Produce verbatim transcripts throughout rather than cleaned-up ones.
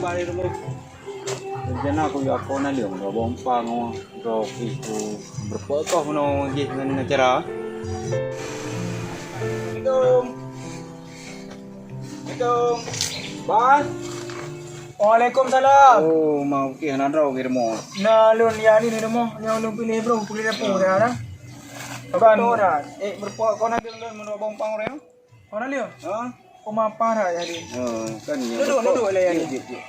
Bari rumoh. Rencana ku yue akon naleueng dua boh umpang, oh, droe pih ku beureupeue koh meunoe jih ngon, ngon cara. Assalamualaikum. Assalamualaikum. Bang. Waalaikumsalam. Oh, ma Uki hana droe di rumoh. Na lôn ya ni di rumoh, nyang lôn piléh bro, piléh dapur dah, dah. Betul dah. Eh, beureupeue koh naleueng lôn meunoe dua boh umpang ureueng? Orang dia? Ha? Koma parah ya dia. Ha, kan. Duduk, duduk lah ya dia. Duduk, duduk, duduk.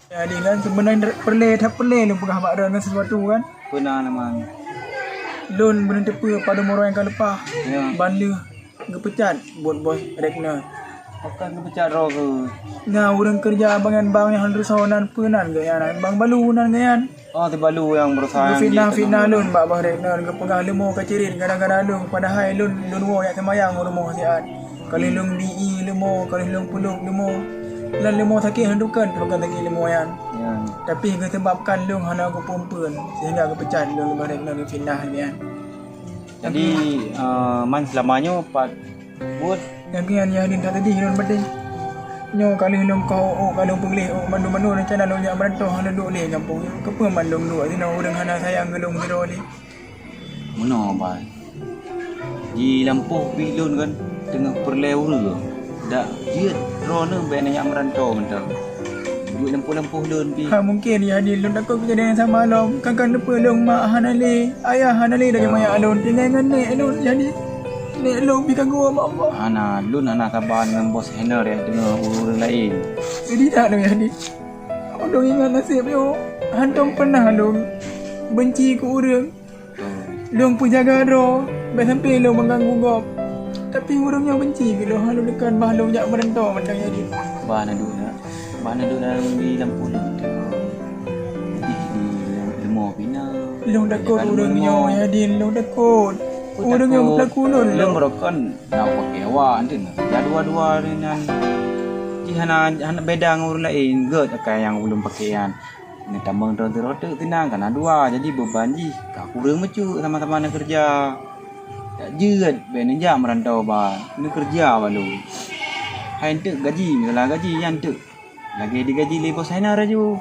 Ya dia kan sebenarnya peureulèe, that peureulèe lôn peugah bak droeneuh sesuatu kan. Peue na, Mak? Lôn beuneuteupeu padum uroe nyang ka leupah. Ya. Ban lheueh geupeucat buet bos Retno. Pakon geupeucat droe keuh? Na ureueng keureuja bangai bang nyang hana teusoe nan peue nan geuh nyan, bang balu nan geuh nyan. Oh, si balu nyang berusaha. Geufitnah-fitnah lôn bak bos Retno, geupeugah leumo ka cirét gara-gara lôn, padahai lôn, lôn woe jak seumayang u rumoh siat. Ka lheueh lôn bi ié leumo, ka lheueh lôn peulop leumo. Lôn leumo sakét hana dukon, bukan sakét leumo nyan. Ya. Tapi geusebabkan lôn hana geupeueun-peueun, sehingga geupeucat lôn bos Retno, geufitnah nyan. Jadi, eh, man seulama nyoe pat buet? Nyang keuh nyan, ya, Din, that teudeh lôn batin. Nyoe ka lheueh lôn koh ôk, ka lheueh peugléh ôk, mandum-mandum rencana lôn jak meurantô hana duek lé gampông nyoe. Keupeue man lôn duek sinoe, ureueng hana sayang keu lôn sidroe lé. Meunoe, Bai. Di lampôh pih lôn kan teungoh peureulèe ureueng. Dak jeuet droeneuh bèk neujak meurantô mantong. Duek lampôh-lampôh lôn pih. Ha, mungken, ya, Din, lôn takot keujadian nyang sama lom. Kan, kan, neupeu lôn mak hana lé, ayah hana lé lagèe manyak lôn. Tinggai ngon nèk lôn, ya, Din. Nèk lôn pih ka geuwoe bak Allah. Hana, lôn hana saban ngon bos Henner nyang teungoh ureueng laén. Seudih that lôn, ya, Din. Ulôn ingat naseb nyoe, hantom peunah lôn beunci keu ureueng. Lôn peujaga droe, bèk sampoe lôn meuganggu gob. Tapi ureueng nyoe beunci keu lôn, hana lôn tekan bah lôn jak meurantô mantong nyan. Bah na duek na, bah na duek na di lampôh lôn. Di, di leumo pih na. Lôn takot ureueng nyoe, ya, Din, lôn takot. Ureueng nyoe geupeukaku lôn. Lôn meurokon na pakai awak, enten na. Ya dua-dua nyan. Jih hana, hana beda ngon ureueng laén, gèt akai nyang ulôn pakai nyan. Neutamong droe sidroe teuk teunang, kana dua, jadi beuban jih ka kureueng meucuk sama-sama neukeureuja. Jak jeuet bèk neujak meurantô ba, neukeureuja bak lôn. Hai eunteuk gaji, meusalah gaji nyan teuk. Lagèe digaji lé bos Hainar laju.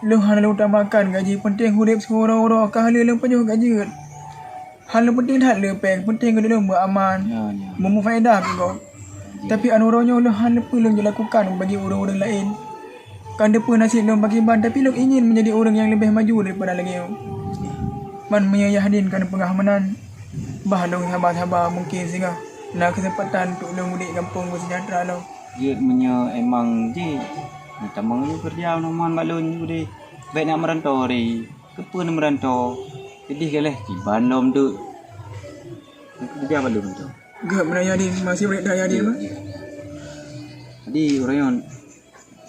Lôn hana lôn utamakan gaji, peunteng udép siuroe-uroe ka lheueh lôn pajoh ka jeuet. Hana lôn peunteng that lé péng, peunteng keu lôn beuaman, ya, ya, meumufaedah keu gob. Tapi an uroe nyoe lôn hana peue lôn jilakukan bagi ureueng-ureueng laén. Kan teupeue naseb lôn pakriban, tapi lôn ingin meunjadi ureueng nyang leubeh maju daripada lagèe nyoe. Man meunyoe Yahdin ka neupeugah meunan, bah lôn saba-saba, mungken singoh na keuseumpatan untuk lôn udép gampông beuseujahteura lom. Jeuet meunyoe emang jih, neutamong yue keureuja nyoman bak lôn udép. Bèk nak meurantô ri. Keupeue neumeurantô? Keudeh galeh kiban lom deuek. Keureuja bak lôn tu. Geuh meunan Yahdin, masih ureueng dak Yahdin mah? Jadi ureueng nyoe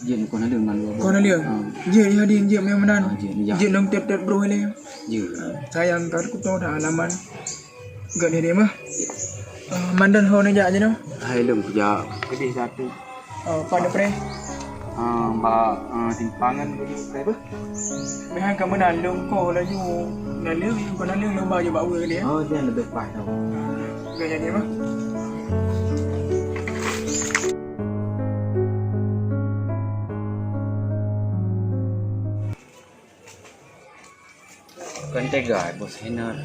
jeuet kon haleue man. Kon haleue? Ha. Jeuet Yahdin, jeuet meunan. Ha, jeuet, ya. Jeuet lom tiep-tiep broh ilèe. Jeuet. Sayang ka kuto dah halaman. Geuh Yahdin mah. Ah, mandum ho neujak jinoe? Hai lom kujak. Keudeh satu. Oh, pat neupreh? Ah, bak, ah, simpang nyan bagi neupreh beuh. Meuhan ka meunan lôn koh laju. Naleueng, kon naleueng lôn ba jeuet bak weue dia. Oh, dia leubeh paih tau. Geuh jadi mah. Kon teuga, Bos Henar.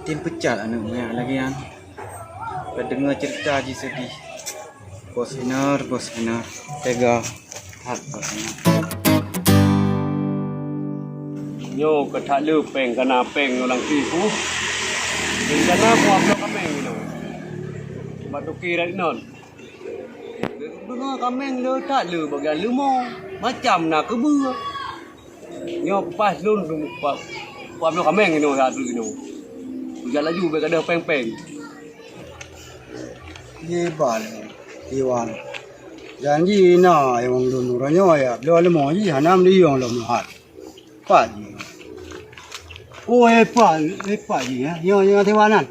Tem peucat aneuk miet lagèe nyan. Ka deungoe ceurita jih seudeh. Bos Henar, Bos Henar. Teuga that Bos Henar. Nyoe ka that le péng, ka na péng ngon lam tipu. Rencana ku abloe kaméng inoe. Bak toke Retnon. Deungoe kaméng le that le bagian leumo. Macam na keubeue. Nyoe pas lôn pa-, pabloe kaméng inoe, saát lôn inoe. Kujak laju bèk gadôh péng-péng. Iban, Iwan. Janji na nyang lôn uroe nyoe ya, bloe leumo jih hana meudiyong lom hat. Pat jih. Oh, eh, pat, eh, pat jih, ya. Nyoe, nyoe Iwan nyan.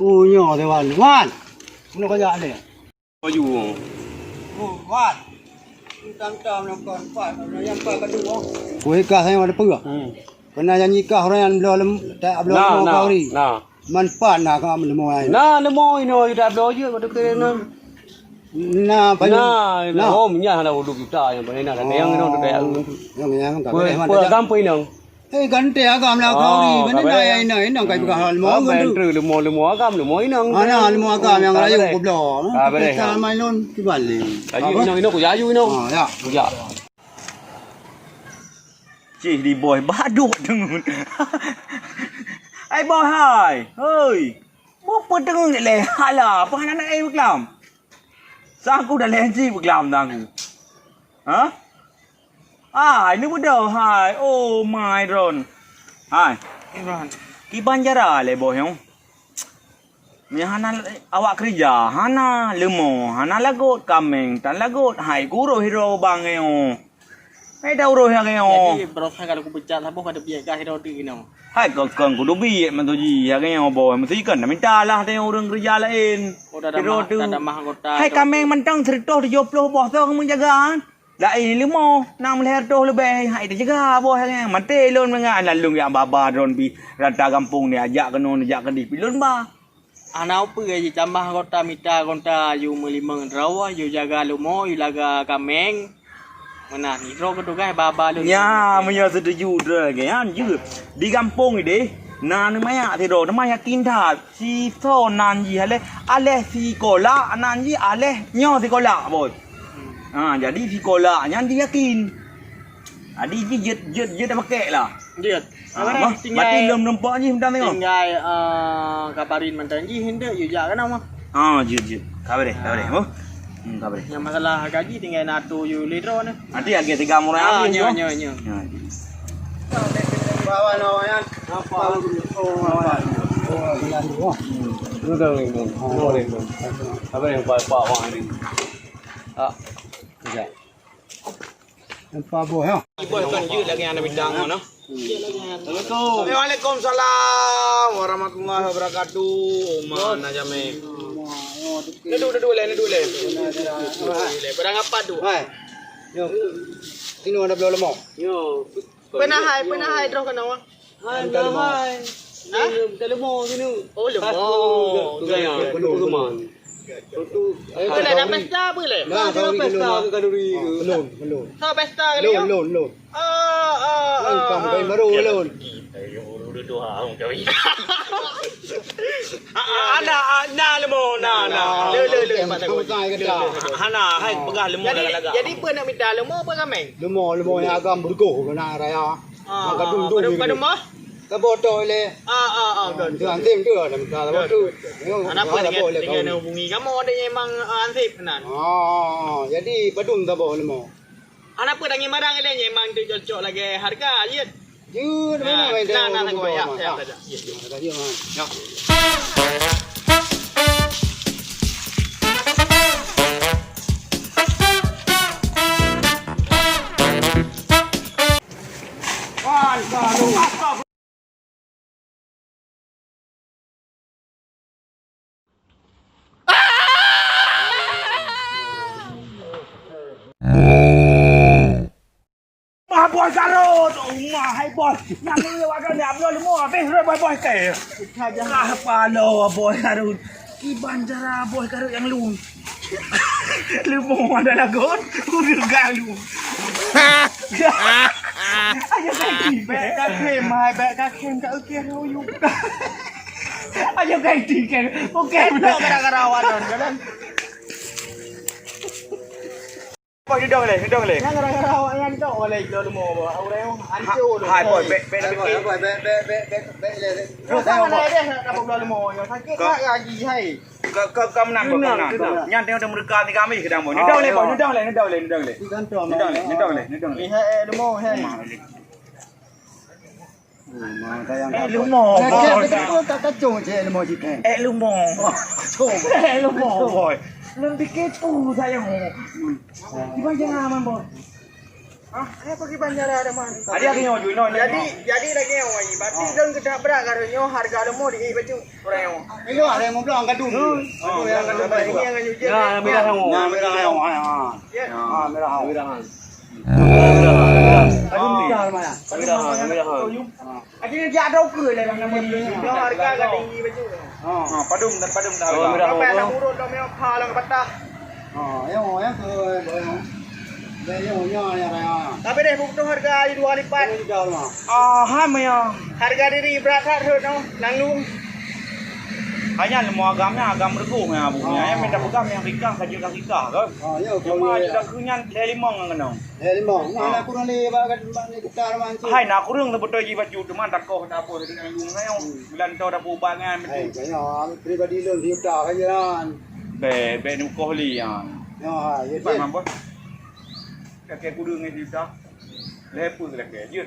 Oh, nyoe Iwan. Wan! Keunoe kajak lé. Baju. Oh, Wan. Tam-tam nangkon pat, nyang pat kadu, oh. Kuih kah sayang ada peugah. Hmm. Kena janji kah orang yang belum lem-, tak belum Nah, mau nah, kau ri. Nah. Man pat na kau belum mau ai. Nah, leumo inoe dak bloe jeuet bak toke Retnon. Na, payu. Na, na. Oh, minyak hana dua juta nyang paling na. Datang nyang nong, datang nyang. Nyang, nyang, tak boleh, Pe-, man, peugah tak. Agam peue inong? Eh, ganti agam lah kau ni. Oh, mana tak boleh. Dah, inong, inong, kai peugah hal mau. Abang tu. Entru leumo, leumo agam, leumo inong. Mana leumo agam nyang rayu goblok. Tak boleh. Kita main lon, kibali. Ayu inong, inong, kuya ayu inong. Ah, ya. Kuya. Cih di boy baduk teungeut. Hai boy hai. Hoi. Boh peue teungeut lé? Hala, apa hana nak ai beuklam? Sangku dah lé ji beuklam sangku. Ha? Ah, ini beudôh hai. Oh my Ron. Hai. Ron. Kiban jara lé boh nyoe. Meunyo hana awak keureuja, hana leumo, hana lagot kaméng, tan lagot hai kuroh hiro bang nyoe. Hai dah uroh lagèe nyoe. Jadi berosa kalau kupecat saboh kada biet kah hiro tu inoe. Hai kong-kong kudu biet mantong ji lagèe nyoe boh. Mesti kan minta lah tengok ureueng keureuja laén. Oh, dah hiro tamah, tu. Dah tamah anggota hai tu. Kaméng mantong seratus tujuh puluh boh tong meujaga. Laén leumo, nam lhèe reutôh leubeh, hai teujaga boh nyan. Maté lôn meungan lalu jak baba droen pi rata gampông ni, ajak keunoe, jak keudeh pi lôn ba. Hana peue jitambah anggota mita, anggota yue meulimong droe, yue jaga leumo, yue laga kaméng. Meunan, sidroe keu tugaih baba lôn. Nya, meunyoe setuju droe lagèe nyan jeuet. Di gampông ideh, na neumayak sidroe, teuma yakin that. Sisoe nan jih aléh, aléh sikolak nan jih aléh nyoe sikolak, boh. Ha, jadi sikolak nyan jiyakin. Jadi jih jeuet, jeuet, jeuet pakèk lah. Jeuet. Ha, bah, tinggai, berarti lom nampak jih mantong tengok. Tinggai, eh, kabarin mantong jih, hindeuek yue jak keunoe mah. Ha, jeuet, jeuet. Kabareh, kabareh, boh. Hmm, kabareh. Nyang masalah gaji tinggai na atu yue lé droe nyoe. Nanti lagèe tiga murah. Ah, habis, nyoe, boh. Nyoe, nyoe. Nyoe. Bawa lawan nyan. Apa? Oh, lawan. Oh, lawan. Betul, betul. Oh, boleh, boleh. Apa yang Pak, Pak Wang ini? Ah, kejap. Nampak boh, ya? Boh kan jeuet lagèe aneuk bintang, no? Assalamualaikum. Waalaikumsalam warahmatullahi wabarakatuh. Uma na jamé. Neuduk, neuduk lé, neuduk lé. Barang apa tu? Hai. Yo. Sini ada bloe leumo. Yo. Peue na hai, peue na hai droe keunoe? Hai, na hai. Hah? Bukan leumo sini. Oh, leumo. Bukan, bukan, bukan. Itu, eh, ada pesta apa leh? Nah, ada pesta ke kanduri ke? Belum, belum. Sa pesta kali ya? Belum, belum. Ah, ah, ah, ah. Kampanye baru belum. Ah, ah, na, ah, na leumo, na, na. Le, le, le, Pak Teguh. Bukan kata. Hana, hai peugah leumo lagak-lagak. Jadi, jadi peue nak mita leumo apa kaméng? Leumo, leumo nyang agam beureugoh keunan raya. Ah, ah, padum, padum, padum, ah? Saboh toh lé. Ah, ah, ah, betul. Itu ansip tu lah, dah minta saboh tu. Betul, betul. Kenapa dengan, dengan hubungi kamu ada memang, ah, ansip keunan? Ah, jadi padum saboh leumo. Kenapa dengan barang ni memang tu cocok lagi harga, ya? Jeuet, nah, memang ada nah, nah, nah, ya, ya, ya. Ya. Mah boh garot, mah hai boh. Nyang ni awak ni abloe leumo habéh rot boh-boh teh. Kah palo boh garot. Kiban cara boh garot nyang lun. Leumo ada lagot, udah galu. Ayo ganti bek kakem, hai bek kakem ka ukir uyu. Ayo ganti kan. Oke, udah gara-gara awak don jalan. Boh, dudong leh, dudong leh. Nyang gara-gara awak nyan tu, oleh jauh leumo, boh. Orang yang hancur tu. Hai, boh, bek, bek, bek, bek, bek, bek, bek, bek, bek, bek. Terus sana naik deh, nak buka leumo. Yang sakit nak lagi, hai. Kau, kau, kau menang, boh, kau menang. Menang, menang. Nyan tengok dah mereka tiga habis kedang, boh. Nudong leh, boh, nudong leh, nudong leh, nudong leh. Nudong leh, nudong leh, nudong leh. Eh, hai, eh, leumo, hai. Eh, leumo. Eh, eh, eh, tak kacung cek leumo cek. Eh, leumo. Oh, kacung. Eh, leumo, boy. Lôn pikir tu saya mau. Kiban cara aman, boy. Ah, apa kiban cara ada man? Ada lagi nyoh, Jun, nyoh, jadi, nyoh. Jadi lagi nyoh, wai. Berarti lôn keudak berat kalau nyoh harga leumo di baju. Orang nyoh. Ini ada yang mau bilang gaduh. Oh, yang gaduh. Ini yang gaduh. Ya, yang merah nyoh. Yang merah nyoh. Ah, ah. Ya. Ah, merah nyoh. Merah. Padum dah mana? Padum dah mana? Akhirnya dia ada ukur lah nama dia. Dia harga ka tinggi baju. Ha, padum dan padum dah. Oh, merah. Sampai anak urut dah mewah pha lam patah. Ha, nyoe, ya, ke, nyoe, nyoe, nyoe, nyoe, nyoe. Tapi deh, butuh harga di dua lipat. Ini dah lah. Ah, hai, meuya. Harga diri berat that, hot, no. Lalu. Hanya lemu agam nya, agam reugoh nya, Bu. Ah. Ya, minta pegang yang rikang, saja dah rikang, kan? Ah, ya, cuma kalau ada keu nyan, lhèe limong ngon keunoe. Lhèe limong. Nah, ah, aku nak lé, bak, bak ni, kita, Hai, nak kurang sebetul ji baju, cuma dah koh, dah apa, dah yang lung, kan? Hmm. Bulan tu dah berubah, kan? Hai, betul. Kayaknya, pribadi lôn, dia tak, kan? Bèk, bèk neukoh lé nyan. Nyoe ha, jeuet, Pak jeuet. Mamboi. Lakèe kudu ngon juta. Lhèe peuet lakèe, jeuet.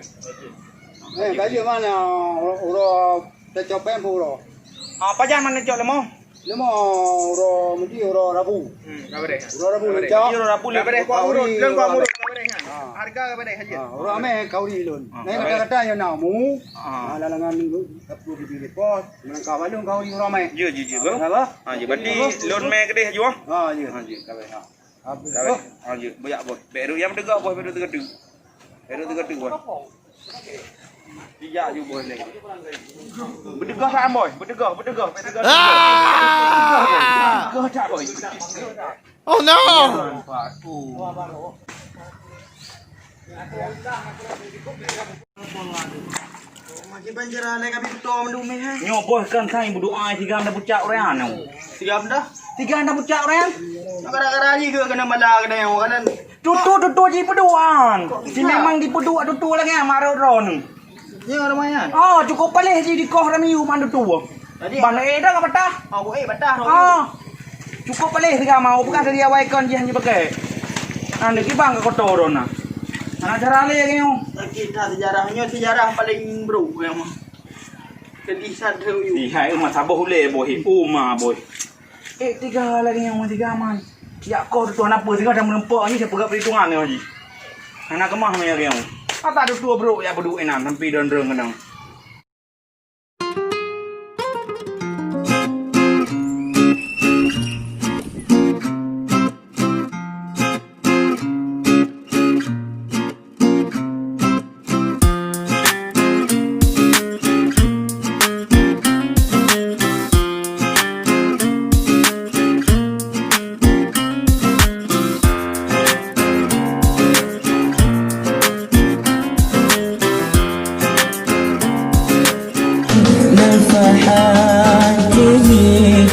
Eh, ka jeuet mana? Uroe, uroe teucok péng peuet uroe. Ah, pajan mana cok leumo? Leumo uroe mudi uroe Rabu. Hmm, ka beureh. Uroe Rabu ka beureh. Leucok. Uroe Rabu ka beureh, leucok. Kuah urut, leueng kuah urut, ka beureh nyan. Ah. Harga ka beureh, jeuet. Ah, uroe amé kauri lôn. Ah, ka beureh. Nang kata-kata nyoe na mu. Ah. Ah, lalangan dapur di bilik pos. Nang ka balong kauri uroe amé. Jeuet, jeuet, jeuet, bang. Apa? Ha, jeuet. Berarti lôn mè keudeh aju, ah? Ha, jeuet. Ha, jeuet. Ka bèk, ha. Habis. Ka bèk. Ha, jeuet. Bèk, boh. Bèk ruyam teuga, boh, bèk teuga tu. Bèk teuga tu, boh. Tijak ju, boh, lé. Beuteuga that, boh. Beuteuga, beuteuga, beuteuga. Ah! Beuteuga that, boh. Oh, no! Jangan, Pak. Oh. Nyoe boh kan sang ibu doa tiga anda pucak orang anu. Tiga anda? Tiga anda pucak orang? Gara-gara ji ke kena bala kena yang kanan. Tutu, tutu ji peduan. Si memang dipeduan tutu lagi marah drone. Ya, lumayan. Oh, cukup paléh ji dikoh ramiu man tutu. Tadi ban eh dah ka patah. Oh, eh patah. Oh. Cukup paléh tiga mau bukan dari awai kon jih hanya pakai. Anda kibang ke kotor dah nah. Anak cara lé nyoe. Kita sejarahnya sejarah paling buruk ya mah. Sedih satu. Ih, hai rumah saboh ulé boh, uma boh. Eh, tiga lagi yang tiga man. Ya kau tu anak apa tiga dah menempa ni saya pegang perhitungan ni haji. Anak kemah ni yang. Apa tu tua bro ya beduit nan sampai dan reng kenang. نفحاته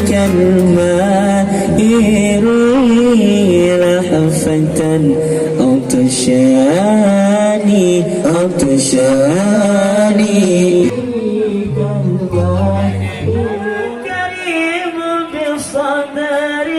كالماء يروي لهفة عطشان، عطشان. كريم بصدره.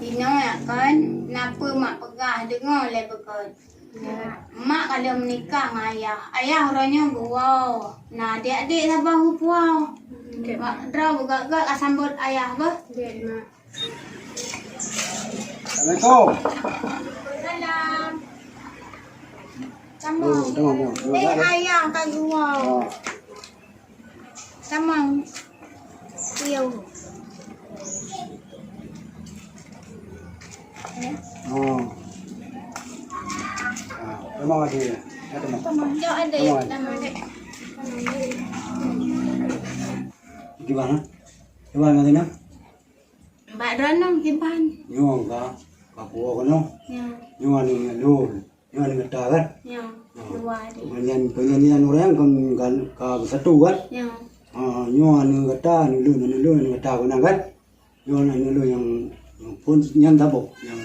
Inoe kon, na peue mak peugah, deungoe lé beukon. Mak ka lheueh meunikah ngon ayah. Ayah uroe nyoe geuwoe. Na adék-adék saboh geupuwoe. Mak droe beugöt-göt ka sambot ayah beuh. Assalamualaikum. Salam. Tamong. Oh, tamong, tamong. Eh, ayah ka geuwoe. Oh. Tamong. Iyo. Eh? Oh. Ah, tamong lagi. Ya, tamong. Tamong. Jok adék. Tamong. Tamong, adék. Gimana? Gimana tadi? Bak droeneuh kiban. Nyoe ka, ka puwoe keunoe. Ya. Nyoe aneuk lôn. Nyoe aneuk gata kan? Ya. Ya. Dua adik. Penyanyi, penyanyian ureueng kan, kan ka beusatu kan? Ya. Ha, nyoe aneuk gata, aneuk lôn, aneuk lôn, aneuk gata keunan kan? Nyoe aneuk lôn nyang, nyang phôn nyan saboh nyang.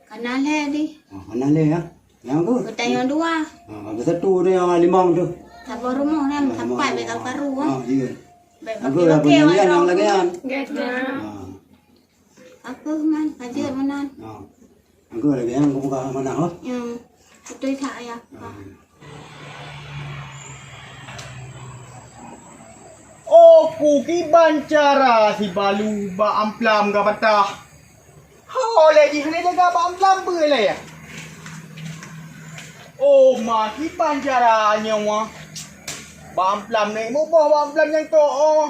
Kana lhèe deh. Ha, kana lhèe ya. Nyang tu? Geutanyoe dua. Ha, beusatu tu nyang limong tu. Saboh rumoh nyan sampai bèk karu-karu, ah. Ah, iya. Bèk pakai-pakai awak droe. Lagèe nyan. Gitu. Ah. Aku man, ka jeuet meunan. Ah. Aku lagèe nyan, aku buka amanah, oh. Ya. Beutôi that, Ayah. Ah. Oh, ku kiban cara si Balu bak amplam ka patah. Ho lé jih hana jaga bak amplam beulé. Oh, ma kiban cara nyoe. Bak amplam nyoe muboh bak amplam nyang tok, oh.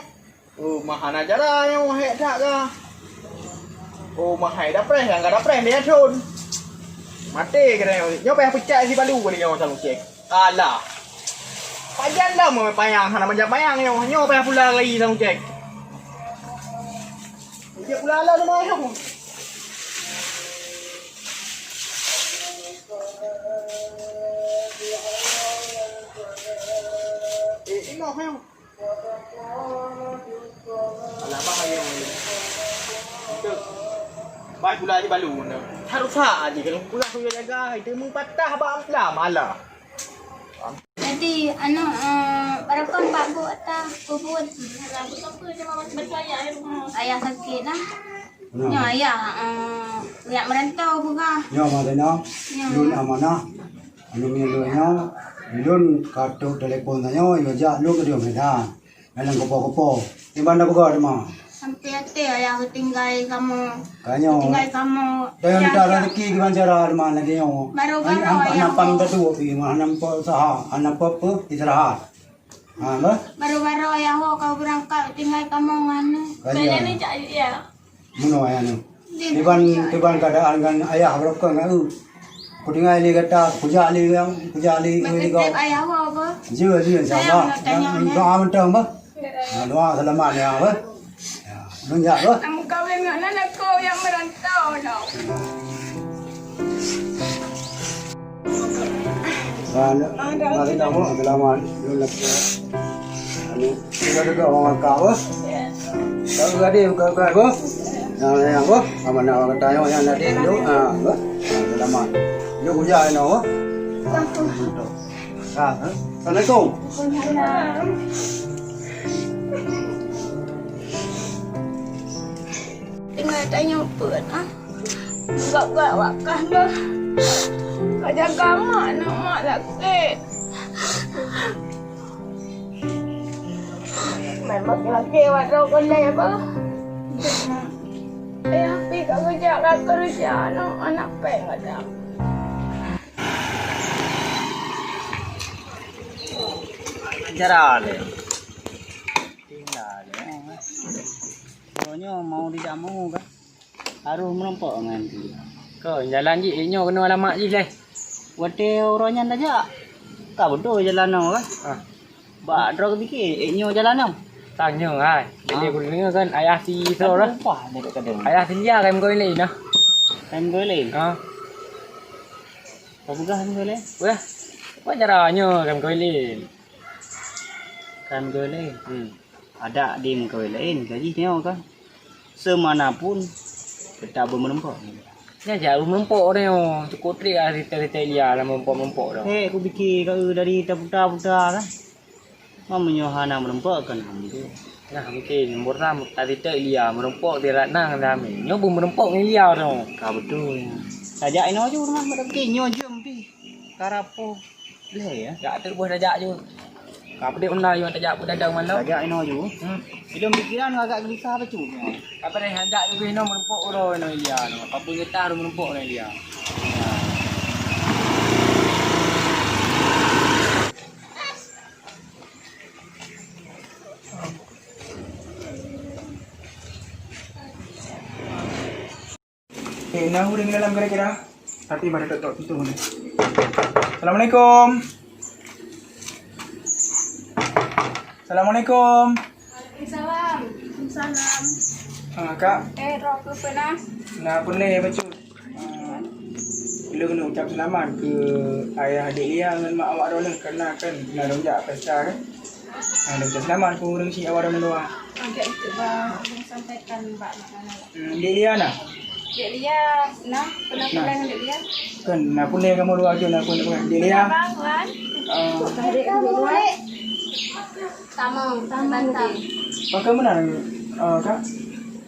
Oh, ma hana cara nyoe, hék that ka. Oh, ma hai dapreh, nyang ka dapreh lé thon. Maté keunan nyoe. Nyoe payah peucak si Balu keunan nyoe, Samucek. Alah. Pajan dah meu panyang, hana manjat panyang nyoe. Nyoe payah pula gai Samucek. Dia pula lah nama ayam. Eh, inoh ayam. Alah, bah ayam. Cek. Bah pula aja Balu. Harus aja kalau pula tu jaga. Itu mupatah bah amplam. Alah. Jadi, anu, eh, barakon Pak Bu ata bubut. Ayah sakit lah. Nah. Nyoe ayah, eh, jak merantau peugah. Nyoe Mak Zainal, ya. Lôn amanah. Anu meunyoe lôn nyoe, lôn ka trok telepon tanyoe, yue jak lôn keudeh Medan. Dalam kupo-kupo. Di mana peugah teuma? Sampai até ayah geutinggai kamoe. Ka nyoe. Geutinggai kamoe. Dan ya, minta ya. Rezeki gimana cara teuma lagèe nyoe. Baru-baru ayah. Hana pam tatuek pi, hana pam usaha, hana pam pe istirahat. Ha, bah? Baru-baru ayah ho ka beurangkat tinggai kamoe ngan. Ka jeuet. Kayaknya ni cak ya. Meunoe ayah nyoe. Kiban, kiban keadaan ngon ayah beurangkat ngon eu. Kutinggai lé gata, kujak lé, kujak lé, eu lé gob. Ayah ho apa? Jeuet, jeuet, insya Allah. Sayang nak tanya, doa mantong, bah. Ya, doa selamat ya, bah. Ya, nunjak, bah. Kamu kawin ngon anak kau yang merantau, no. Nah, mari kamu selamat. Anu, kita juga orang makan, bah. Kalau tadi buka-buka, bah. Nah, yang, bah. Sama nak orang tanya yang tadi dulu. Ah, bah. Selamat. Dia hujan, no, bah. Ah, eh? Assalamualaikum. Tinggai tanyoe peuet, ah. Gak-gak wakah dah. Ka jaga mak, aneuk mak sakét. Memang laki awak droe keuneuk apa? Ayah pi ka geujak ka keureuja, aneuk anak péng ka. Cara lé. Tinggal lé. Nyoe mau tidak mau kan. Harus meureumpok ngon dia. Kon jalan jih, eh, nyoe keunoe alamat jih lé. Watèe uroe nyan tajak, ka beutôi jalan nyoe kan? Ah. Bak droe pike, eh, nyoe jalan nyoe. Tang nyoe hai. Jadi, ah, kudeungoe kan ayah si Sora. Lupa dia kat kadang. Ayah si Lia kan meukawen laén nah. Kan meukawen laén? Ha. Kau peugah kan meukawen laén? Weh. Apa cara nyoe kan meukawen laén? Kan meukawen laén. Hmm. Adak di meukawen laén, gaji nyoe kan. Seumanapun tetap beumeureumpok. Nyan jak beumeureumpok nyoe, cukop trép lah cerita-cerita Lia lam meureumpok-meureumpok tu. Eh, kupike ka eu dari taputa-puta kan. Meunyoe hana meureumpok kan alhamdulillah. Nah, mungkin nombor enam tadi tu Lia meureumpok di Ratna ngon Dami. Nyoe beumeureumpok ngon Lia tu. Ka beutôi. Tajak inoe ju rumah pada mungkin nyoe jeuem pih. Karapo. Lé ya. Jak teuk boh tajak ju. Ka peudeh unda ju tajak peudadang malam. Tajak inoe ju. Hmm. Ilôn pikiran agak gelisah bacut. Apa deh, hanjak ju bih nyoe meureumpok uroe nyoe Lia nyoe. Apa peungeutah meureumpok nyoe Lia. Eh, na ureueng dalam kira-kira. Tapi pada tok-tok pintu ni. Assalamualaikum. Assalamualaikum. Waalaikumsalam. Waalaikumsalam. Ah, Kak. Eh, roh ke pernah? Nah, pernah ya, bacut. Ah, lu kena ucap selamat ke ayah adik Lia ngan mak awak dulu karena kan nak lonjak pesta kan. Ah, lu ucap selamat ke ureueng si awak dulu. Agak itu bah, sampaikan Mbak Nana. Hmm, adik Lia nah. Dek Lia, nah, pernah Nah. pegang Dek Lia? Kan, nah, pun dia kamu dua aja, nah, pun dia pegang. Dek Lia. Bang, Wan. Ah. Dek, dek, dek. Tamong, tamong, tamong. Pakai mana, ah, Kak?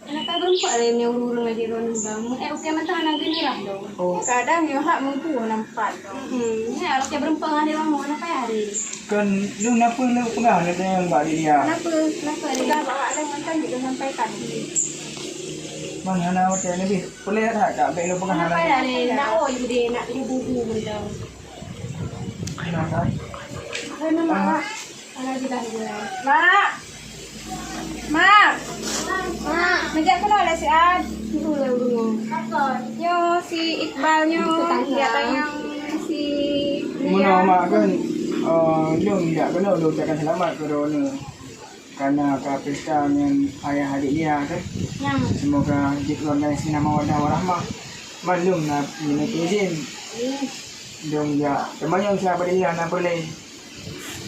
Anak kau berempat lah yang urung-urung lagi ron bang. Eh, okey, mantap anak gini lah dong. Oh. Kadang nyoe hak mengku nampak dong. Hmm, ya, okey, berempat ada lama, anak kau hari. Kan, lu kenapa lu pegang ada yang bak dia? Kenapa? Kenapa ada? Pegang bak ada macam gitu sampai tadi. Mana anak macam ni? Boleh tak, Kak? Baik lu pegang. Kenapa ada? Nak, oh, ibu dia nak ibu bubu benda. Kenapa? Kenapa, Mak? Alah, jelas, jelas. Mak! Mak! Mak! Meujak keunoe lé siat. Nyoe si Iqbal nyoe, jak tanyong si Meunoe, Mak, kan, eh, lôn jak keunoe, lôn ucapkan selamat keu droeneuh. Karena ka pesta ngon ayah adik Lia, kan. Nyang. Semoga di keluarga sina mawaddah warahmah. Mak, lôn na nyoe izin. Ih. Lôn jak teumanyong siat bak Lia na peureulèe.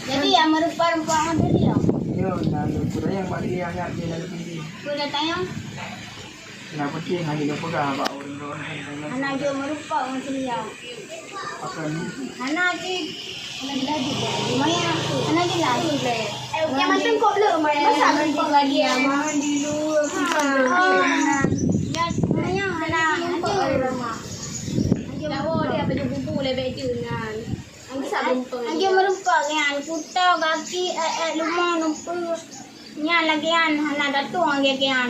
Jadi, nyang meurumpok-rumpok ngon Lia? Nyoe na lôn peutanyong bak Lia nyan, Lia na lôn peue. Peue tanyong? Na penting hana lôn peugah bak ureueng laén. Hana jeuet meurumpok ngon Lia. Apa ni? Hana jih. Maya, hana jih lah. Eh, yang macam kok belum, Maya? Masa meurumpok lagi, ya? Mama dulu. Ha. Ya, Maya, hana. Hana jeuet. Lawa dia baju bubu lebek jeunan. Anjing meureumpok nyan, kuto gaki, eh, eh, luma, numpuk. Nyan lagèe nyan, hana datong lagèe nyan.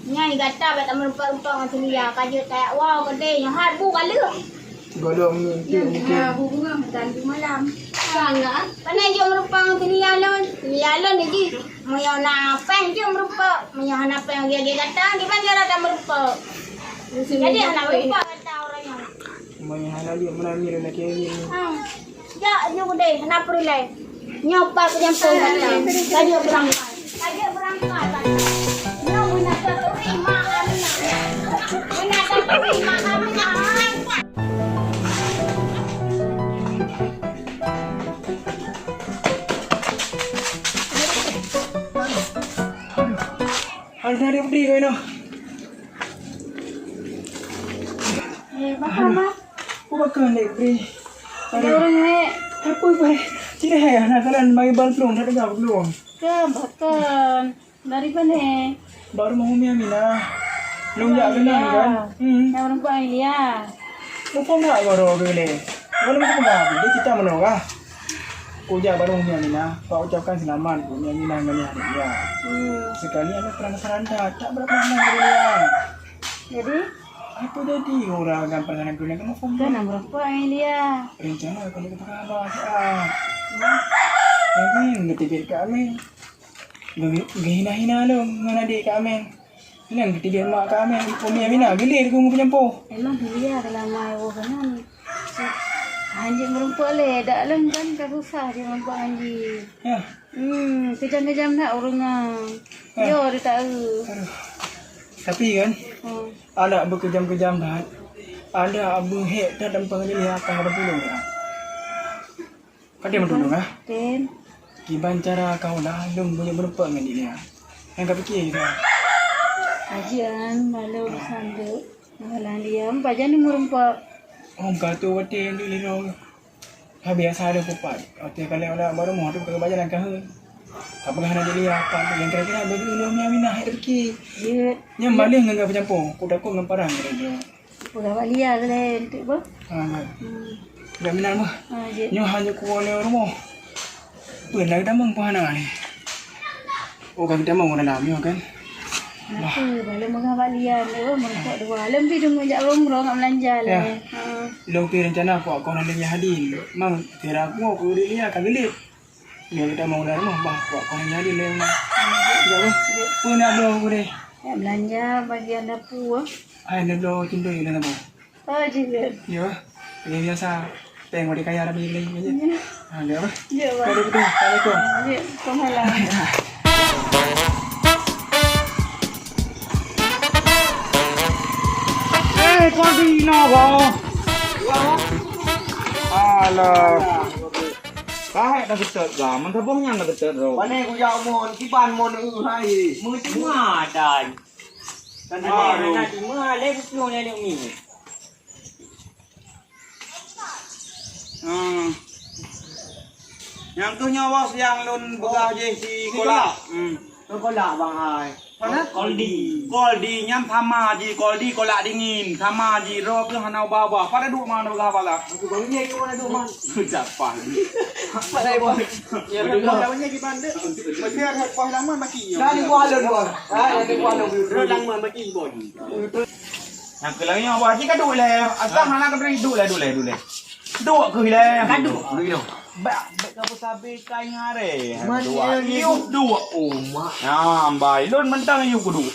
Nyan gata bèk tameureumpok-reumpok ngon si Lia, ka jeuet tajak woe keudeh, nyoe hat bu ka lheueh. Golom ni, tu ni, tu. Ha, bu bunga meutan tu malam. Sangat. Pane jeuet meureumpok ngon si Lia lôn? Si Lia lôn ni jih. Meunyoe na péng jeuet meureumpok, meunyoe hana péng lagèe-lagèe gata, kiban cara tameureumpok? Jadi hana meureumpok gata ureueng nyoe. Meuhana jeuet meunangis lé lagèe nyoe. Hmm. Jak nyoe udeh, hana peureulèe. Nyoe pat peunyampôh gata. Ka jeuet beurangkat. Ka jeuet beurangkat gata. Nyoe beuna taturi mak Aminah. Beuna taturi mak Aminah. Aduh, aduh, aduh, aduh, aduh. Eh, bakhan, Mak. Peue bakhan, Dek Pri? Ada ureueng, Nek. Apa, apa? Tidak, ya, nak jalan bagi bal pelung, tak dengar pelung. Ke, bakhan. Dari mana? Baru mau Umi Aminah. Belum jak kenal, kan? Hmm. Yang perempuan Lia. Muphom that baroe keu lé. Walau meupeugah, jadi kita meunoe kah? Kujak baroe Umi Aminah, pak ucapkan selamat keu Umi Aminah ngon Yahya. Hmm. Sekali ada perasaan tak, tak berapa lama keu dia. Jadi? Apa jadi orang agam perasaan keu dia, kamu faham? Kan nak merokok, Lia. Rencana kali ke apa, ah. Hmm. Jadi, ngetibit kami. Geu-, geuhina-hina lom ngon adik Kak Ameng. Nyan geutigèe mak Kak Ameng, Umi Aminah, geuliet keu ngon peunyampôh. Emang Lia dalam ai woe keunan. Hanjeuet meurumpok lé, dak lôn kan ka susah jeuet meurumpok ngon jih. Yah. Hmm, keujam-keujam that ureueng nyan. Yah. Yo, di taeu. Aduh. Tapi kan, hmm, adak beukeujam-keujam that, adak beuhék that dalam pangajaran akan ada pulung. Padahai meutulông, ah. Tem. Kiban cara kaula lôn bunoe meurumpok ngon Lia. Nyang kapike dah. Ajian, malu sanduk. Malah diam, pajan ni meurumpok. Oh, ka tu watèe nyan lé lôn. Ha, biasa ada kupat. Watèe kaleng ada baru mau tu ka bajalan ka he. Apa hana jadi apa tu yang kira-kira bagi ulun Umi Aminah hai pike. Jeuet. Nyang maleh ngon peunyampôh, ku takut ngon parang kira dia. Peugah bak Lia lé, enteuk boh. Ah, baik. Hmm. Dah minat boh. Ah, jeuet. Nyoe hana kuwoe lé rumoh. Peue lagèe tamong pun hana ni. Oh, ka tamong dalam nyoe kan. Bah. Apa, balum peugah bak Lia ni, oh, meurumpok dua. Lom pi deungon jak umroh ngat beulanja lé. Ya. Ha. Lom pi rencana aku, aku nak lé hadin. Mang, kira aku, aku di Lia ka geulit. Nyoe geutamong u dalam rumoh, bah, kuat kon jadi lé rumoh. Peue nak bloe aku deh? Ya, beulanja bagian dapur. Ai, nak bloe cendol dalam dapur. Oh, jeuet. Ya, bah. Lagèe biasa. Péng watèe kaya dah beli lagi. Ya. Ha, ya, bah. Ya, bah. Kalau betul, assalamualaikum. Ya, waalaikumsalam. Eh, kau di ina, bah? Alah. Ka hék tageutôt ga, meusaboh nyan tageutôt ro. Pane kujak mon, kiban mon eu hai. Meuteuma dan. Aduh. Anak lima, lé bukong nenek mi. Hmm. Nyang keuh nyoe, Bos, nyang lôn peugah jih si kolak. Hmm. Kolak, Bang, hai. Mana? Koldi. Koldi, nyan sama ji, Koldi kolak dingin, sama ji, roh keuh hana ubah-ubah. Pada duek mana peugah bala? Aku baru ni, aku mana duek mana? Udah pah. Pada, Bos. Ya, Bos, lawan ni gimana, Dek? Masih ada kuah laman baki. Dah ni kuah lôn, Bos. Ah, dah ni kuah lôn. Roh laman baki, Bos. Nyang keu lagèe nyoe, bah, jih ka duek ilèe. Asah hana keudroe duek ilèe, duek ilèe, duek ilèe. Duek keuh ilèe. Ka duek. Duek ilèe. Bak, bak ka beusabe kai ngon arèe. Man, duek. Iya, iya. Yub duek. Oh, mak. Nah, bai. Lôn mantong yub kuduek.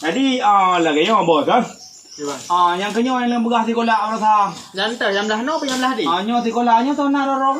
Jadi, ah, lagèe nyoe, Bos, kan? Iya, Bang. Ah, nyang keu nyoe nyang lôn peugah si kolak, Bos, ah. Nyang teuh, nyang blah noe, nyang blah di? Ah, nyoe si kolak, nyoe tona roro.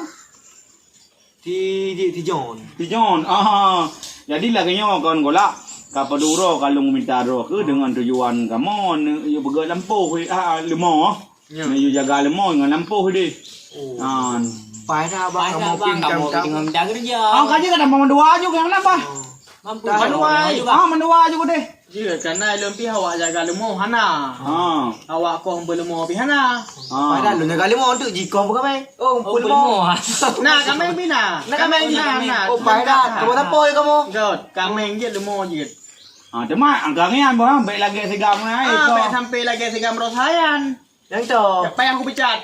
Ti, ti, ti Jon. Ti Jon. Ah. Jadi lagèe nyoe kon kolak. Ka padum uroe ka lôn mita droe keuh deungon tujuan kamoe neuyue peugöt lampôh, ah, leumo. Ya. Neuyue jaga leumo ngon lampôh deh. Oh. Ah. Pai dah abang kamoe pih kamoe pih deungon mita keureuja. Ah, ka jeuet ka mandua aju nyang nambah. Oh. Mandua aju, Bang. Ah, mandua aju deh. Jeuet, kana lôn pih awak jaga leumo hana. Ha. Awak koh beuleumo pih hana. Ha. Padahai lôn jaga leumo untuk jikoh peukamèng. Oh, oh, beuleumo. Nah, kamèng pih na. Nah, kamèng pih na. Oh, pai dah. Kamoe sapo ya kamoe? Göt, kamèng jeuet leumo jeuet. Ha, teuma angka ngian boh, bèk lagèe sigam ngai. Ah, bèk sampai lagèe sigam roh sayan. Nyang to. Siapa yang aku pecat?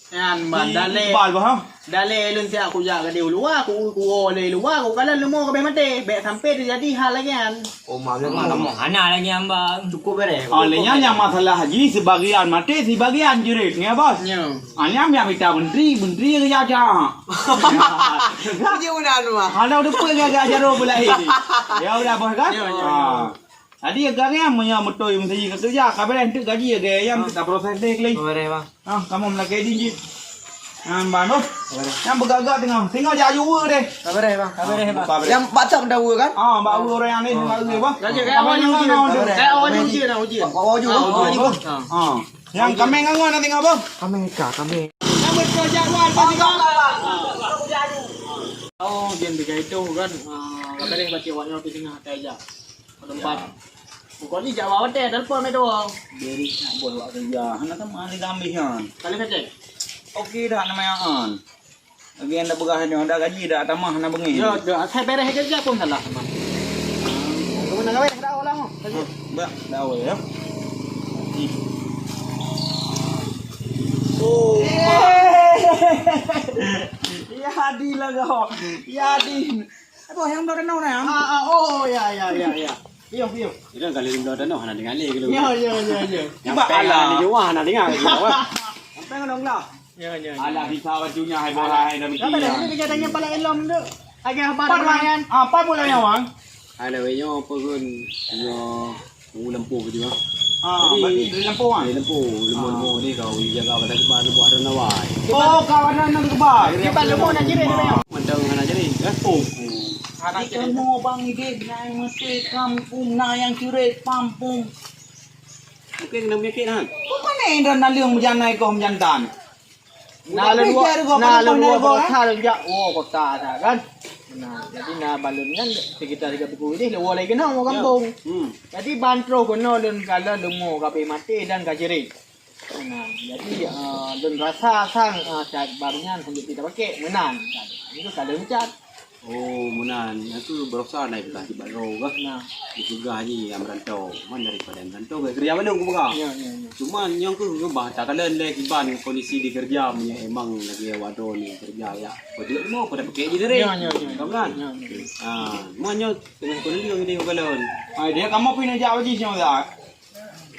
Nyan, ban, dalè. Iqbal, bah, ha? Dalè lôn siap kujak keudéh u luwa, ku, kuwoe lé luwa, kukalon leumo ka abéh maté. Bèk sampai teujadi hal lagèe nyan. Oh, mak, mak, mak. Hana lagèe nyan, Bang. Cukup beres. Oh, lé nyan nyang masalah haji, sibagian maté, sibagian jeuet, ngieng, Bos? Ya. Ah, nyan nyang mita menteri, menteri ke jaja. Kerja benar tu, Bang. Hana udah pun gagal jaroe beulahé ni. Ya udah, Bos, kan? Ya, ya, ya. Ah. Jadi, agak nyan meunyoe beutôi meusaji ka keureuja, ka beureh enteuk gaji, agak nyan enteuk taproses deh, kali. Ka beureh, Bang. Ah, kamoe meulakèe idin jih. Nyan, Bang, oh. Ka beureh. Nyan beugagak teungoh. Teungoh jak aju weue deh. Ka beureh, Bang. Ka beureh, Bang. Ka beureh. Nyang bak tam dah weue kan? Ah, bak weue ureueng nyan ni, bak weue, Bang. Ka beureh. Ka awak ujian, ka ujian. Ah. Nyang kamèng ngon ngon nanti ngapa? Kamèng ka, kamèng. Nyang beutôi jak wan, pasti, Bang. Oh, dia tiga itu kan. Ah, ka beureh berarti awak nyoe di tengah atai jak. Tempat. Pokok ni jak awak watèe, telepon meudoe. Beri nak buat awak kerja. Hana sama ni kambing nyan. Kali kacang. Okey dah nama nyan. Lagi anda peugah nyoe, ada gaji dah, tamah hana beungèh. Ya, dah, saya beres kerja pun salah, Bang. Kamu nak kawin, dah awal lah, Bang. Ba, dah awal ya. Oh. Ya, di lah kau. Ya, di. Apa yang dah kenal ni? Ah, ah, oh, ya, ya, ya, ya. Iyo, iyo. Kita kali dah dah hana dengar lagi dulu. Ya, ya, ya, ya. Yang Cuba payah alah. Ni jua hana dengar. Sampai ngon Allah. Ya, ya, ya. Alah, bisa bajunya, hai bola, hai dah. Apa dah? Ini kerja tanya pala elom tu. Agak apa Pan, Wan? Ah, pan bola nyawa. Ada wenyo apa pun. Yo. Wu lampu ke juga. Ah, jadi, berarti dari lampu, ah? Dari lampu, lampu, ah. Lampu ni kau jaga pada kebar lampu ada nawai. Oh, kawan nak kebar. Kita lampu nak jadi dia. Mantap nak jadi. Eh, oh. Anak kita mau bang ni dia naik mesti kampung na yang curi kampung. Mungkin kena penyakit kan? Kau mana yang dah nalung berjanai kau menjantan? Na lôn, na lôn berusaha lôn jak, oh, kota dah kan. Nah, jadi na balon nyan sekitar tiga puluh deh, lewat lagi kena mau kampung. Hmm. Jadi ban troh kena lôn kala leumo ka abéh maté dan ka jeurit. Nah, jadi, eh, lôn rasa sang, eh, cat baru nyan hanya kita pakai meunan. Itu kalau cat. Oh, meunan. Nyang keuh berusaha naik peugah bak droe kah? Nah. Dipeugah jih nyang meurantau. Man daripada meurantau, bèk keureuja bandum kupeugah. Ya, ya, ya. Cuma nyang keuh nyoe bah takalon lé kiban kondisi di keureuja, meunyoe emang lagèe awak droe ni keureuja ya. Padum mo pada pekek jih deh. Ya, ya, ya. Kan? Ya, ya. Ha, man nyoe teungoh kondisi nyang di kalon. Hai dia kamoe pih neujak bak jih nyoe dah.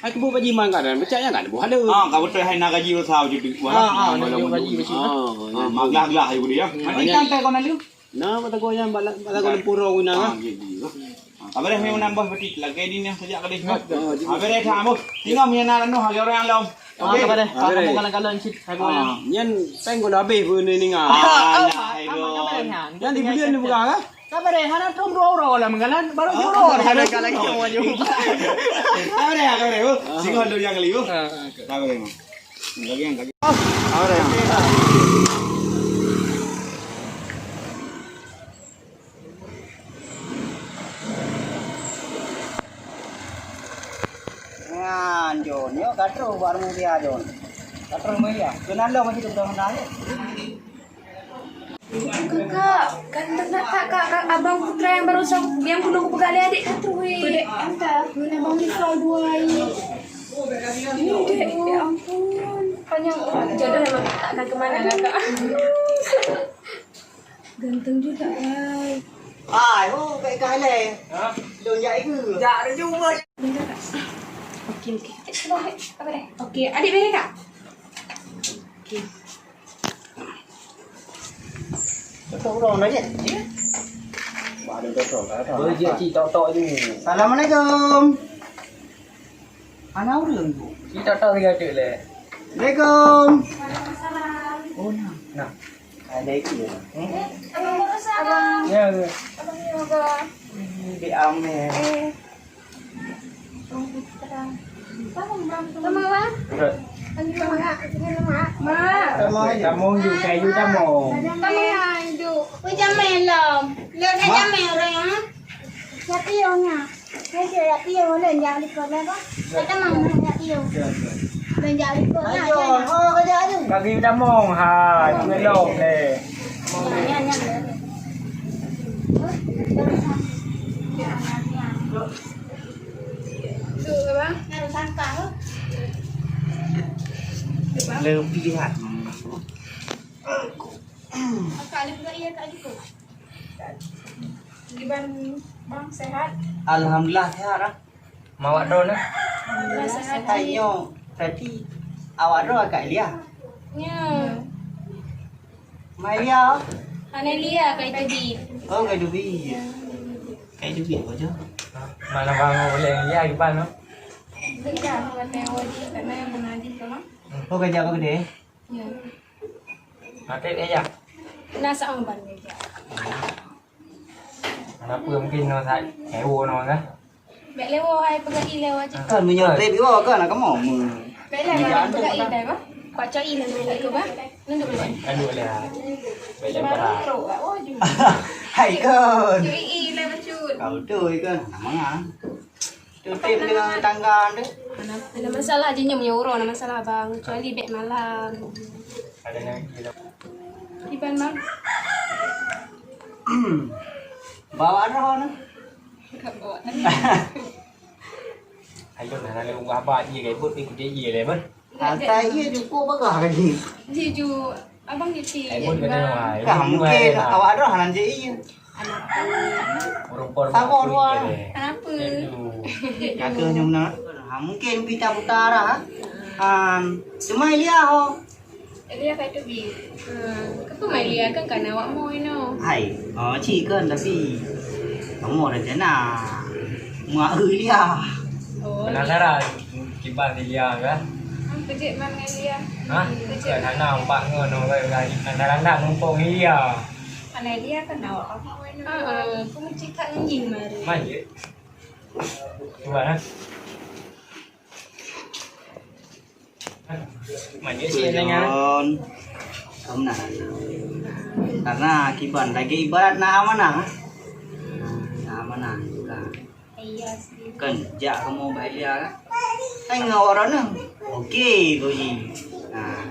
Hai keubu bak jih man ka dan becak nyan ka leuboh haleue. Ha, ka beutôi hai na gaji usaha jeuet. Ha, ha, na gaji. Ha, maglah-glah ayu dia. Nanti kan teh kau nanti. Nah, mata goyang bak, bak lagu lempurong guna, ah, kan? Jadi, ah, kabareh memang nambah berarti. Lagi ni, ni, sejak kali. Oh, oh, jadi. Kabareh dah, Bos. Tinggal punya nak anu, hari orang yang lom. Ah, okey. Kabareh. Kabareh. Kamu kalau, kalau cit, aku. Ah, nyan peng gula habis pun ni, ni, ah. Ah, alah, ah, aduh. Kabareh, ha. Nyan dibeli ni bukan, kan? Kabareh, hana trom dua orang lah menggalan, baru juror. Hana kalah kita maju. Kabareh, kabareh, Bos. Singgah dulu yang kali, Bos. Ah, ah, okey. Kabareh, Bos. Lagi yang kali. Kabareh. Oh, baru dia John. Kata rumah ya. Kenal lo masih tu dah kenal. Kakak, ganteng nak tak kak, kak abang putra yang baru sa-, yang kuno kupeugah lé adik kata weh. Dek, entah. Mana bang ni kau dua ni? Ini dek, ya ampun. Panjang jodoh memang tak akan kemana kakak. Ganteng juga, guys. Ai, oh, baik kah leh? Ha? Lôn jak ke? Jak ada jumpa. Okey, okey. Eh, sabar, eh. Apa deh? Okey, adik beri kak. Okey. Betul orang dah je. Ya? Wah, ada betul. Boleh je cik tok-tok je. Assalamualaikum. Anak urang tu. Cik tok-tok lagi ada leh. Assalamualaikum. Oh, nah. Nah. Ada itu ya. Hmm? Abang baru sa. Ya, ya. Abang ni apa? Di Amir. Eh. Sama, Bang. Betul. Sama, Kak. Sama, Kak. Mak. Sama aja. Kamu yuk, kayu kamu. Sama, Kak. Yuk. Oh, jamai lom. Lo nak jamai orang, ha? Siapa yang nak? Hai, siapa yang nak? Jangan lupa, Bang. Kata Mama, siapa yang? Jangan lupa. Bagi tamong, hai, belum leh. Lebih lah. Kiban bang sehat? Alhamdulillah sehat lah. Mawak droe nah. Alhamdulillah sehat. Hai nyoe tadi awak droe Kak Elia. Ya. Mai Elia. Hana Elia Kak Itubi. Oh Kak Itubi. Kak Itubi apa je? Mana bang boleh Elia Iban tu? Beda, kata Wadi, kata yang pernah di rumah. Oh kerja apa gede? Ya. Maté dia ya. Kena sama ban dia. Kenapa mungkin no sai? Ewo no kan? Bek lewo hai pegai lewo aja. Kan meunyoe trép iwoe kan nak kamoe. Bek lewo hai pegai lewo. Kuat cok i lewo ke bah? Nunduk lewo. Aduh lah. Bek lewo. Hai kan. Cok i lewo cut. Kau tu kan nama. Tutup dengan tangga tu. Ada masalah je nyoe meunyoe uroe ada masalah bang. Kecuali bek malam. Ada yang gila. Iban bang. Bawa roh ni. Ayo nah lalu ubah abah iya ke but ikut dia iya le ban. Asai iya cukup bagah lagi. Ji ju abang cuti. Ai bun kena wai. Dah mungkin awak dah nan je iya. Urang por. Sabar dua. Kenapa? Kata nyum na. Ha mungkin pita buta dah. Han, cuma Elia ho. Elia ka tu bi. Kenapa mai Elia kan kana awak moi no. Hai, oh cik kan tapi kamu rencana mak Elia. Oh. Penasaran kiban Elia kan? Kejut man Elia. Ha? Kejut. Kan hana empat ngono kan. Penasaran dah mumpung Elia. Mana Elia kan awak apa moi no. Ah, aku mesti tak ngi mari. Mai je. Cuba ha. Majlis John. Kamu nah. Karena kiban lagi ibarat na amanah. Na amanah juga. Iya sih. Kan jak kamu bak dia kan? Hai ngawak orang ni. Okey, Goji. Nah,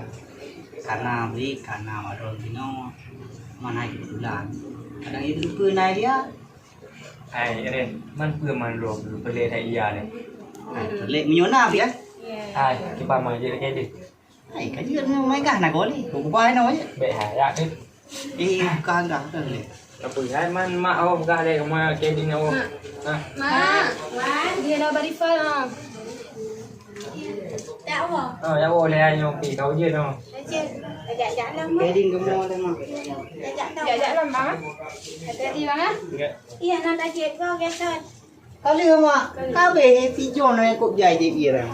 karena beri karena orang Cina mana itu bulan. Kadang itu pun dia. Hai, Ren, man peue man lom peulek that iya nyoe? Hai, peulek meunyoe na, ya? Hai, kiban ma jeuet lagèe deh. Hai, ka jeuet nyoe mai gah na goli. Ku kubai nyoe je. Bèk hai, yak deh. Eh, bukan dah, dah leh. Apa hai man mak awak peugah leh kamoe keding awak. Mak. Ha. Mak, wan, dia dah bari fal ha. Tak apa. Oh, ya boleh hai nyoe pi kau je noh. Aje. Ajak jak lom. Keding kamoe dah mak. Ajak lom. Ajak lom, Mak. Hati-hati, Bang, ah. Enggak. Iya, nak tajak kau biasa. Kali mak, kabeh si John yang kop jai di Iran.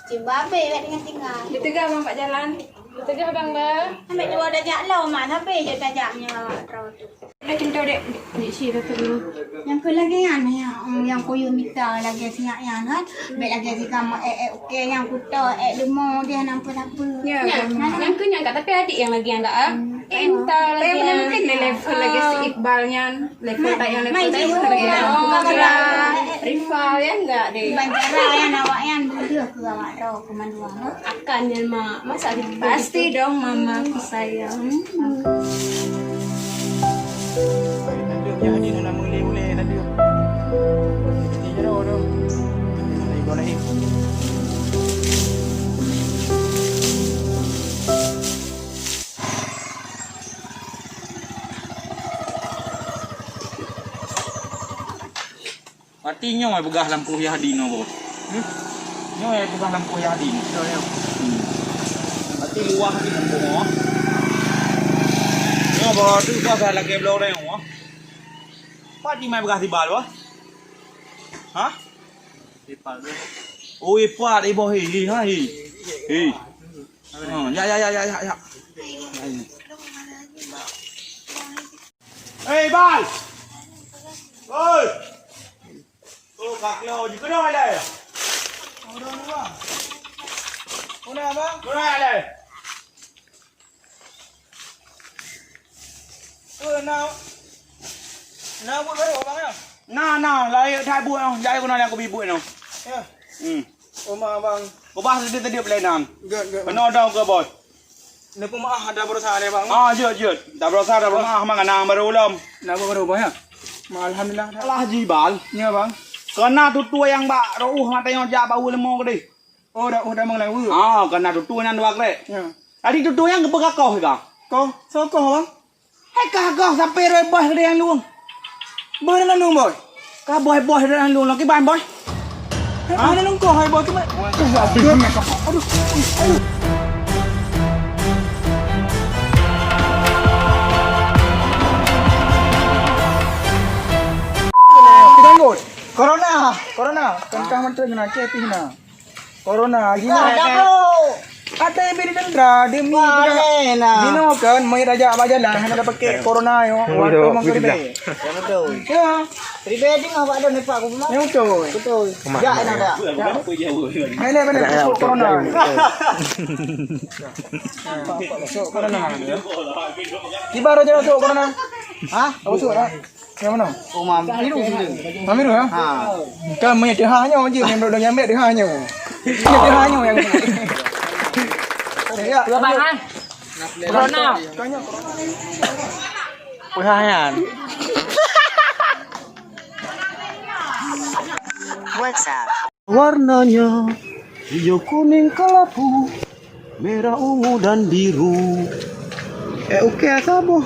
Cuma abe wek dengan tinggal. Ditegah bang pak jalan. Ditegah bang bah. Sampai dua dah jak lo mak, sampai je tajak nya trotu. Dah cinta dek, dek si tu tu. Yang ke lagi kan, yang, yang kuyu mita lagi siap yang kan. Baik lagi si kamu eh eh okey yang kuto eh lemo dia nampak apa. Ya, yang ke nyangka tapi adik yang lagi yang tak ah. Entah lagi. Tapi mungkin di level lagi si Iqbal nyan, level tak yang level tak yang lagi. Oh, Rival ya enggak deh. Bancara ya, awak yang bodoh ke awak roh kemandua. Akan nyan mak, masa ada. Pasti dong mama aku sayang. Tadi punya haji nak nama uleh-uleh tadi. Ini je dah tu. Ibrahim. Berarti nyoe peugah lam kuliah di no, Bos. Hmm? Nyoe peugah lam kuliah di no. Hmm. Berarti luah di kampung, oh. Nyoe baru tu Bos lagi bloe orang, oh. Pat di mai peugah tiba, Bos? Hah? Oh, ipat, iboh, hi, hi, ha, hi. Hi. Ha, ya, ya, ya, ya, ya, ya. Hei, Bal! Oi! Oh, ka keulô jih. Keunoe ilèe. Keunoe ilèe. Keunoe ilèe. Oh, na, na buet barô, Bang, ya? Na, na, laén that buet, oh. Jak keunoe nyang kubi buet nyoe. Ya. Hmm. Uma, Bang. Ubah tadi-tadi pelayanan. Gèt, gèt. Keunoe dong keu bos. Neupeumaah ada berusaha lé, Bang. Ah, jeuet, jeuet. Dak berusaha, dak peumaah, mangat na baru ulôn. Na baru, Bang, ya? Ma, alhamdulillah. Alah, jibal. Ya, Bang. Keunan tutoe nyang bak ru'uh mata nyoe jak bak u leumo keudeh. Oh, dak, oh, dak mengelai. Ah, keunan tutoe nyan dua krek. Ya. Tadi tutoe nyan geupeugakoh ka. Koh, soe koh, Bang? Hai ka goh sampai roi boh keudeh nyang lueng. Boh nyang lueng, boh. Ka boh, boh nyang lueng, lagi ban boh. Hai, hana lungkoh, hai, boh, cuma. Aduh, aduh. Kita anggut. Corona. Corona. Tentang menteri kena, cek pih na. Corona, gini. Ada yang beri dendera, demi. Wah, aneh nah. Gini kan, mai raja bak jalan, hana ada pakai corona yo. Waktu mau kerja. Ya, betul. Ya. Ribet je ngah bak don lepak aku pula. Ya, betul. Betul. Ya, enak dah. Mana, mana, masuk corona. Masuk corona. Tiba raja masuk corona. Hah? Masuk, ha? Yang mana? Oh, Mam Biru sini. Mam Biru, ha? Ha. Kan meunyo teuha nyoe je, meunyo dong nyambe teuha nyoe. Meunyo teuha nyoe yang. Ya. Dua bang, ha? Corona. Pehayan. WhatsApp. Warnanya hijau, kuning, kelabu, merah, ungu, dan biru. Eh, oke, saboh.